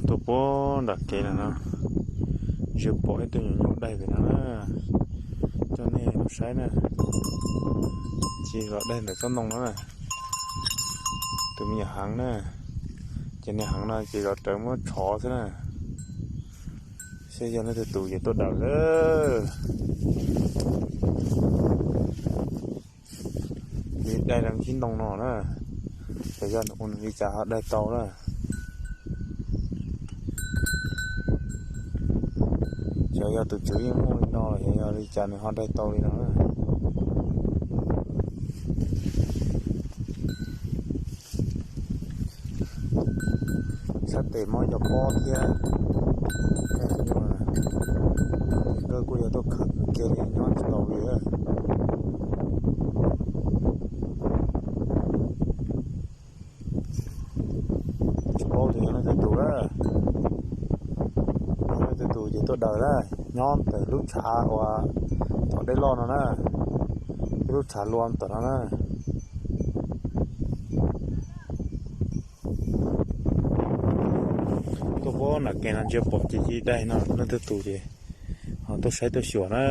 Tuaj puag nram kev no no, ntsia pom ib tug nyuam nyuj daig pem no na, coj nej los saib na. Ces los daig ntawm tsob ntoo no na, tus me nyuam heev na. Ces niag heev no ces zov rawv muab tshov xwb na. Saib yog leej twg tus ces tuaj daws lawm. Ces daig rau ntsib ntoo no na, xyov yog ua nws li cas ho daig tau na. Xyov yog tus tswv yeej muaj li no los xyov yog li cas nws ho daig tau li no na. Sab tes mob cov pob thiab, nkawd kuj yog tuaj khawm kiag li nyob tsis tau li. Tsis paub tias yog leej twg tus lawm. Yog leej twg tus ces tuaj daws lawm, nyob ntawm lub tshav uas tom dej loj no na, ib lub tshav lua tom no na. Tuaj puag nram kev no ntsia pom ces cia li daig no, leej twg tus ces ho tuaj saib tuaj xyuas na.